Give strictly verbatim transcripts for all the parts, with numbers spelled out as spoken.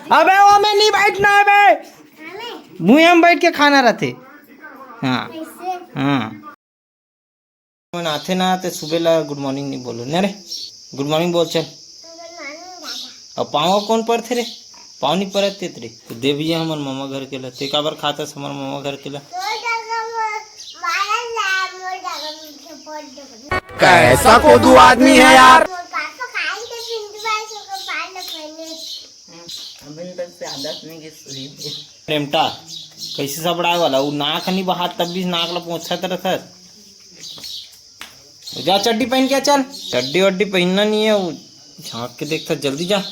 अबे, वो में नहीं बैठना है बे। भुइयां में बैठ के खाना रहते। हाँ। हाँ। मन आथे ना, ते सुबह ला गुड मॉर्निंग नहीं बोलो ना रे। गुड मॉर्निंग बोल, चल। अब पाँव कौन परथे रे? पाँव नहीं परत तेत रे। तो दे भैया, हमर ममा घर के ला। ते काबर खाथस हमर ममा घर के ला? कैसा कोदू आदमी है यार। अभी तक से आदत नहीं की सुई। प्रेमटा, कैसे सबड़ाए वाला? वो नाक नहीं बहात, तब भी नाक ला पोंछत रहथस। जा चड्डी पहन के चल। चड्डी वड्डी पहनना नहीं है, वो झांक के देखता, जल्दी जा।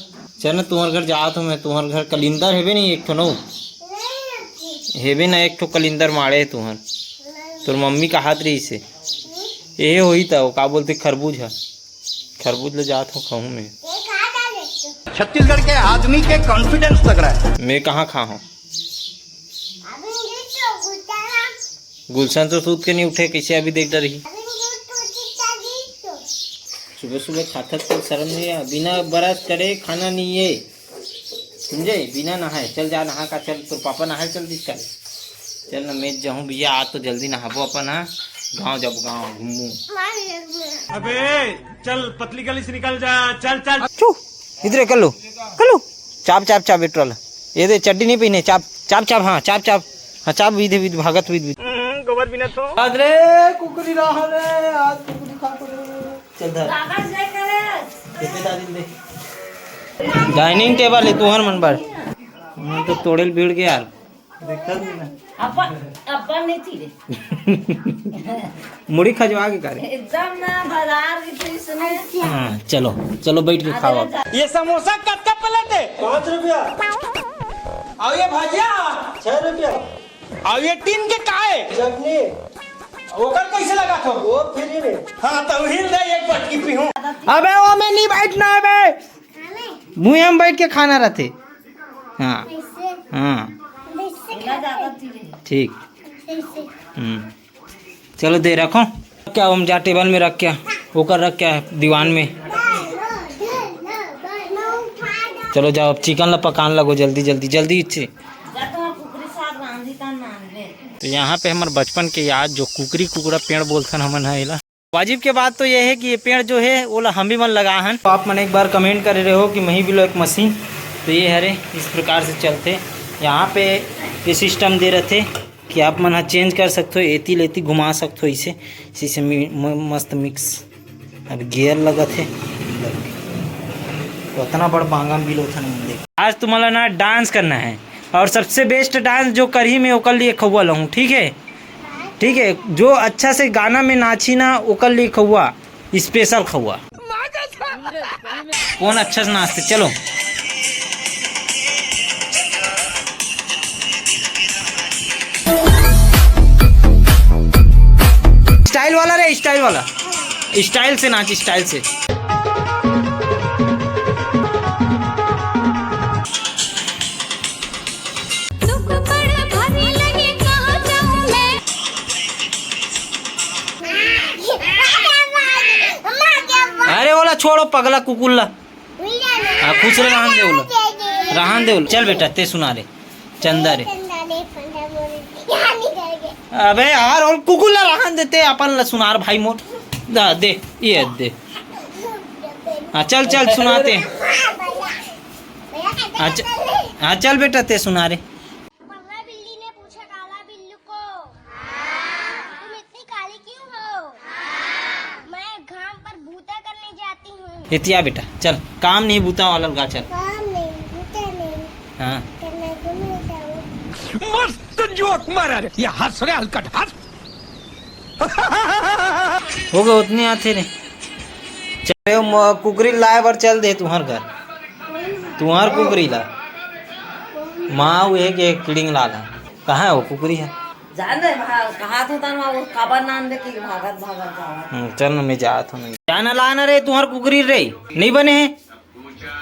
चल ना, तुम्हार घर जात हूँ मैं, तुम्हार घर कलिंदर हेबे नहीं एक ठो नो? हेबे ना एक ठो कलिंदर मारे है तुम्हार। तोर मम्मी कहात रही से। ये होई था, वो का बोलते, खरबूज है। खरबूज ले जात हूँ, खाऊँ मैं। छत्तीसगढ़ के आदमी के कॉन्फिडेंस लग रहा है। मैं कहाँ खा हूँ? गुलशन तो सूत के नहीं उठे, कैसे अभी देख डरही? सुबह सुबह खाथस तो शर्म नहीं है, बिना ब्रश करे खाना नहीं है, समझे? बिना नहाए चल जा, नहा का चल, तोर पापा नहाए चल दिस काले। चल ना, मैं जाऊँ भैया, आज तो जल्दी नहाबो अपन, हाँ, गाँव जाबो, गाँव घूमू। अबे चल, पतली गली से निकल जा, चल चल। चू, इधर है, कल्लू, कल्लू, चाप चाप चाप, पेट्रोल। ये दे, चड्डी नहीं पहने, चाप चाप चाप, हाँ चाप चाप, हाँ चाप, विध विध भागत विध विध। हम्म, गोबर बिना तो। आज रे कुकरी रहा रे, आज कुकरी खा को रे। चल धर। कागज लेकर। कितने दादी दे। डाइनिंग टेबल है तुहर मन बर। मैं तो तोड़ेल भीड़ के यार। देखता भी ना। अपन, अपन नहीं थी रे। मुड़ी खजवा के करे। एकदम ना बाजार की तो इसने। हाँ, चलो, चलो बैठ के खाओ आप। ये समोसा कब का प्लेट है? पाँच रुपया। और ये भजिया? छह रुपया। और ये टीन के का है? चटनी। ओकर कैसे लगा था? वो फ्री में। हाँ, तो हिल दे, एक बटकी पीहूँ। अबे, वो में नहीं बैठना है बे। भुइयां में बैठ के खाना रहते। हाँ। हाँ। ठीक। हम्म। चलो दे रखो। क्या हम जा टेबल में रख क्या? ओकर रख क्या दीवान में? चलो जाओ, अब चिकन ला पकान लगो जल्दी, जल्दी, जल्दी इच्छे। तो यहाँ पे हमर बचपन के याद, जो कुकरी कुकड़ा पेड़ बोलथन हमन ह एला। वाजिब के बात तो ये है कि ये पेड़ जो है, ओला हम भी मन लगा हन। तो आप मन एक बार कमेंट करे रहे हो कि मही बिलो एक मशीन, तो ये हरे इस प्रकार से चलते। यहाँ पे ये सिस्टम दे रहते कि आप मन ह चेंज कर सकते हो, एती लेती घुमा सकते हो इसे, इसी से मी-, म-, मस्त मिक्स। अब गियर लगत है, तो इतना बड़ बांगा बिलो था नहीं देख। आज तुम्हारा ना डांस करना है, और सबसे बेस्ट डांस जो करही, मैं ओकर लिए खौआ लाहूँ, ठीक है? ठीक है, जो अच्छा से गाना में नाची ना, ओकर लिए खौआ, स्पेशल खौआ। कौन अच्छा से नाचते? चलो। स्टाइल वाला रे, स्टाइल वाला। स्टाइल से नाच, स्टाइल से। दुख बड़ भारी लगे, कहाँ जाऊँ मैं? अरे ओला छोड़ो, पगला कुकुर ला। हाँ, खुश रहे, रहन दे ओला। रहन दे ओला। चल बेटा, ते सुना रे। चंदा रे। अबे यार, और कुकुर ला रहन देते, अपन ला सुनार भाई मोट। दा, दे, ये दे। हाँ, चल, चल, सुनाते। हाँ, च-, हाँ, चल बेटा, ते सुना रे। पगला बिल्ली ने पूछा काला बिल्लू को, "तुम इतनी काली क्यों हो?" "मैं घाम पर बूता करने जाती हूँ।" एतिया बेटा, चल, काम नहीं बूता वाला लगा, चल। काम नहीं, बूता नहीं। हाँ। तो मैं घूमने जाऊँ। मस्त जोक मारा रे, ये हंस रे हलकट, हंस। हो गए, उतने आते रे। चले, म-, कुकरी लाए बर चल दे तुहर घर। तुहर कुकरी ला। माँ उहे के किड़िंग लाला। कहाँ है वो कुकरी है? जान दे, भा-, कहा था तन वो काबर नाम दे कि भागत, भागत जावा। हम्म, चल ना, मैं जात हूँ। जाना लाना रे, तुहर कुकरी रे। नहीं बने हैं।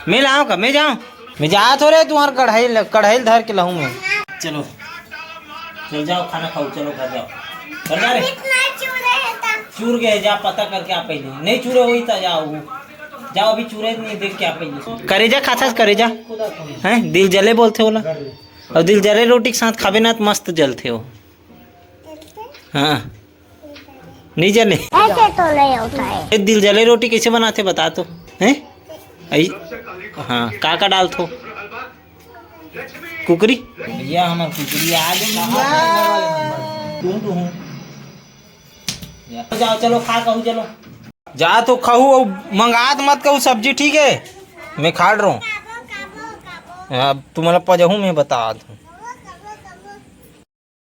मैं लाऊं का? मैं जाऊं? मैं जात हो रे, तुहर कढ़ाई ल-, कढ़ाई ल धर के लाऊं मैं। चलो। चल जाओ, खाना खाओ, चलो घर जाओ। घर जा रे। कितना चूरे है ता? चूर गए, जा पता करके आ पहले। नहीं चूरे होई ता जाओ। जाओ, अभी चूरे नहीं देख क्या पहले। करेजा खाथस, करेजा? हैं, दिल जले बोलथे ओला। अउ दिल जले रोटी के साथ खाबे ना, त मस्त जलथे ओ। हाँ, नहीं जले। ऐसे तो नहीं होता है। ए, दिल जले रोटी कैसे बनाथे, बता तो। हैं? आई, हाँ, का का डालथो? कुकरी? भैया, हमार कुकरी आ गई। टूं टूं। जाओ, चलो, खा कहूँ, चलो। जा तो खाहू, अउ मंगात मत कहू सब्जी, ठीक है? मैं खाड़ रहा हूँ। अब तुम्हारा पजहू में बता दूँ।